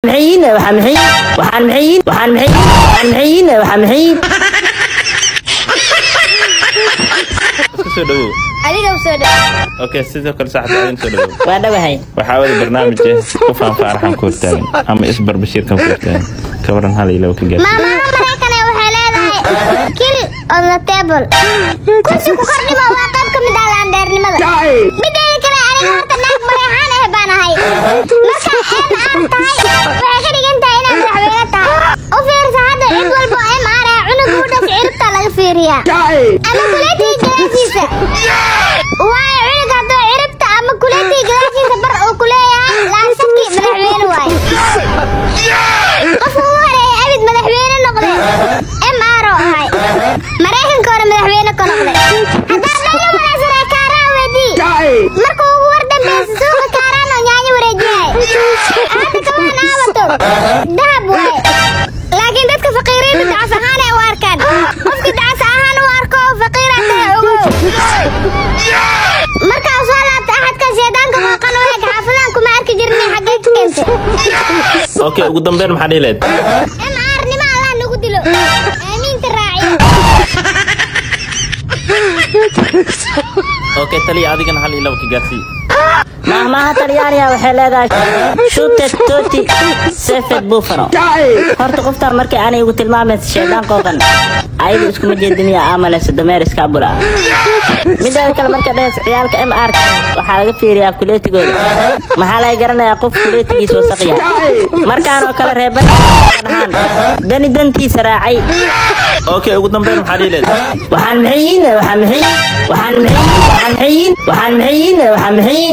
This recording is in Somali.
Maxay waxaa maxay waxaan maxay waxaan maxay waxaan maxay waxaa maxay. Isku soo dhawow. Adiga u soo dhaw. Okay, sidoo kale saaxiib, adin soo dhawow. Waa dhawahay. Waxaa wada barnaamij qofaan faaraxan ku hortaagan ama isbar bashiirkan ku hortaagan, ka waran hal iyo laba ka gaar? Maamaha Maraykan waxay leedahay "kill on the table", kursi ku kordhima waa qayb ka mid ah laandeernimada. Mideeda kale, aniga horta naag Mareexaan ah baan ahay. Marka MR tahay, waxay ka dhigan tahay inaad madaxweyne tahay. U fiirsa hadda, cid walba oo MR ah cunuga u dhashay ciribta laga fiiriyaa ama kuleetiga gadaashiisa. Waayo, cunuga hadduu ciribta ama kuleetiga gadaashiisa bar uu ku leeyahay, laasaki madaxweyne waaye. Qofka ugu horeeya abid madaxweyne noqde MR oo ahay, Maraykanka hore madaxweyne ka noqday. Haddaad naga wanaagsanaa, Kaaraan weydii marka ugu war dambeysa suuqa Kaaraan oo yaanyo wareejiyahay. Hadda kamaan aawato dahab waaye, laakiin dadka faqiiriinta dacas ahaan ay u arkaan. Qofkii dacas ahaan u arko oo faqiira tahay, ogow. Markaa soo laabta axadka shaydaanka qooqan u eg, xaafadan kuma arki jirnay, xaggee ka keentay? Okay, ugu dambeyn maxaa dhihi lahayd? MR nima Allah nagu dilo, aamiinta raaciyo. Okay taliya, adigana hal iyo laba ka gaarsii. Mahmaha Talyaaniga waxay leedahay "shutet toti sefet bufano". Horta qoftaan markii aanay igu tilmaamaysa shaydaan qooqan, ayadu iskuma jeedimiya aamaleysa dameer iska bura. Mideeda kale, marka dhehaysa ciyaalka MR waxaa laga fiiriyaa kuleetigooda, maxaa laga garanayaa qof kuleetigiisa wasaq yahay? Markaan oo kale reeban dhahaan dani dantiisa raacay. Okay, ugu dambeyn maxaa dhihi lahayd? Waxaan maxayin waxaa maxay waxaan maxay waxaan maxayin waxaan maxayin waxaa maxay.